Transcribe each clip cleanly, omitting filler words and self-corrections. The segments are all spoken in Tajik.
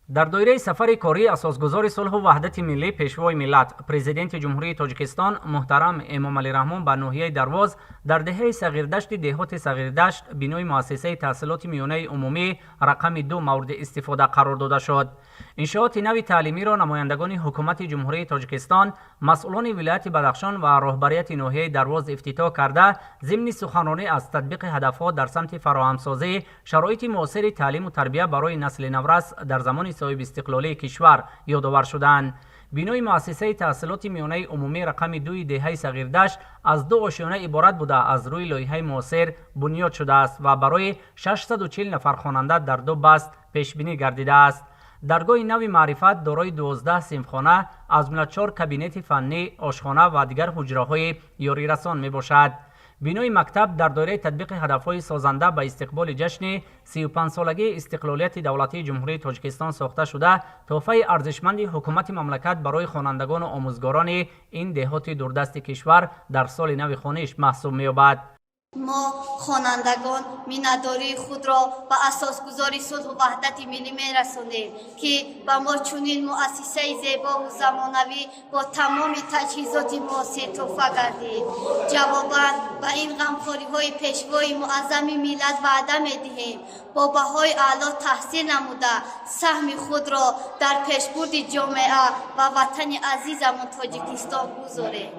Дар доираи сафари кории Асосгузори сулҳу ваҳдати миллӣ, Пешвои миллат, Президенти Ҷумҳурии Тоҷикистон муҳтарам Эмомалӣ Раҳмон ба ноҳияи Дарвоз, дар деҳаи Сағирдашти деҳоти Сағирдашт бинои муассисаи таҳсилоти миёнаи умумӣ рақами 2 мавриди истифода қарор дода шуд. Иншооти нави таълимиро намояндагони Ҳукумати Ҷумҳурии Тоҷикистон, масъулони вилояти Бадахшон ва роҳбарияти ноҳияи Дарвоз ифтитоҳ карда, зимни суханронӣ аз татбиқи ҳадафҳо дар самти фароҳамсозии шароити муосири таълиму тарбия барои насли наврас дар замони соҳибистиқлолии кишвар ёдовар шуданд. Бинои муассисаи таҳсилоти миёнаи умумӣ рақами 2-и деҳаи Сағирдашт аз ду ошёна иборат буда, аз рӯи лоиҳаи муосир бунёд шудааст ва барои 640 нафар хонанда дар ду баст пешбинӣ гардидааст. Даргоҳи нави маърифат дорои 12 синфхона, аз ҷумла чор кабинети фаннӣ, ошхона ва дигар ҳуҷраҳои ёрирасон мебошад. Бинои мактаб дар доираи татбиқи ҳадафҳои созанда ба истиқболи ҷашни 35-солагии истиқлолияти давлатии Ҷумҳурии Тоҷикистон сохта шуда, тӯҳфаи арзишманди ҳукумати мамлакат барои хонандагону омӯзгорони ин деҳоти дурдасти кишвар дар соли нави хониш маҳсуб меёбад. Мо, хонандагон, миннатдории худро ба Асосгузори сулҳу ваҳдати миллӣ мерасонем, ки ба мо чунин муассисаи зебову замонавӣ бо тамоми таҷҳизоти муосир тӯҳфа гардид. Ҷавобан ба ин ғамхориҳои Пешвои муаззами миллат ваъда медиҳем бо баҳои аъло таҳсил намуда, саҳми худро дар пешбурди ҷомеа ва ватани азизамон Тоҷикистон гузорем.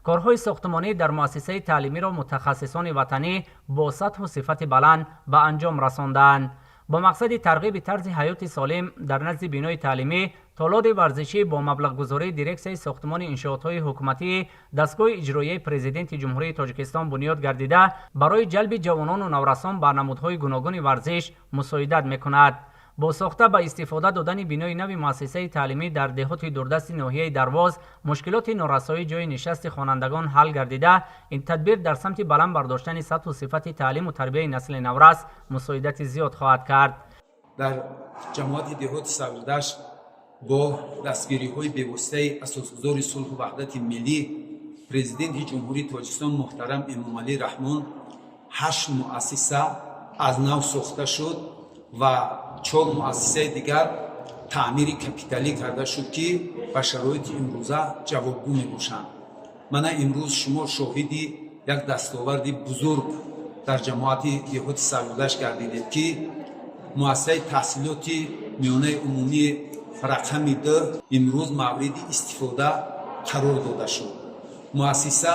Корҳои сохтмонӣ дар муассисаи таълимиро мутахассисони ватанӣ бо сатҳу сифати баланд ба анҷом расондаанд. Бо мақсади тарғиби тарзи ҳаёти солим дар назди бинои таълимӣ толори варзишӣ бо маблағгузории Дирексияи сохтмони иншоотҳои ҳукуматии дастгоҳи иҷроияи Президенти Ҷумҳурии Тоҷикистон бунёд гардида, барои ҷалби ҷавонону наврасон ба намудҳои гуногуни варзиш мусоидат мекунад. Бо сохта ба истифода додани бинои нави муассисаи таълимӣ дар деҳоти дурдасти ноҳияи Дарвоз мушкилоти норасоии ҷойи нишасти хонандагон ҳал гардида, ин тадбир дар самти баланд бардоштани сатҳу сифати таълиму тарбияи насли наврас мусоидати зиёд хоҳад кард. Дар ҷамоати деҳоти Сағирдашт бо дастгириҳои бевоситаи Асосгузори сулҳу ваҳдати миллӣ, Президенти Ҷумҳурии Тоҷикистон муҳтарам Эмомалӣ Раҳмон ҳашт муассиса аз нав сохта шуд ва чор муассисаи дигар таъмири капиталӣ карда шуд, ки ба шароити имрӯза ҷавобгӯ мебошанд. Мана, имрӯз шумо шоҳиди як дастоварди бузург дар ҷамоати деҳоти Сағирдашт гардидед, ки муассисаи таҳсилоти миёнаи умумии рақами 2 имрӯз мавриди истифода қарор дода шуд. Муассиса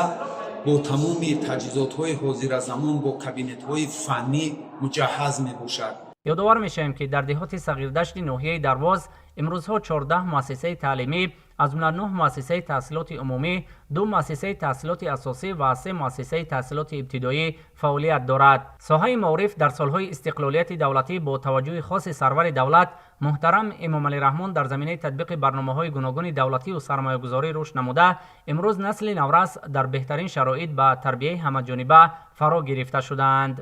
бо тамоми таҷҳизотҳои ҳозиразамон, бо кабинетҳои фаннӣ муҷаҳҳаз мебошад. Ёдовар мешавем, ки дар деҳоти Сағирдашти ноҳияи Дарвоз имрӯзҳо 14 муассисаи таълимӣ, аз ҷумла нӯҳ муассисаи таҳсилоти умумӣ, ду муассисаи таҳсилоти асосӣ ва се муассисаи таҳсилоти ибтидоӣ фаъолият дорад. Соҳаи маориф дар солҳои истиқлолияти давлатӣ бо таваҷҷӯҳи хоси сарвари давлат муҳтарам Эмомалӣ Раҳмон дар заминаи татбиқи барномаҳои гуногуни давлатию сармоягузорӣ рушд намуда, имрӯз насли наврас дар беҳтарин шароит ба тарбияи ҳамаҷониба фаро гирифта шудаанд.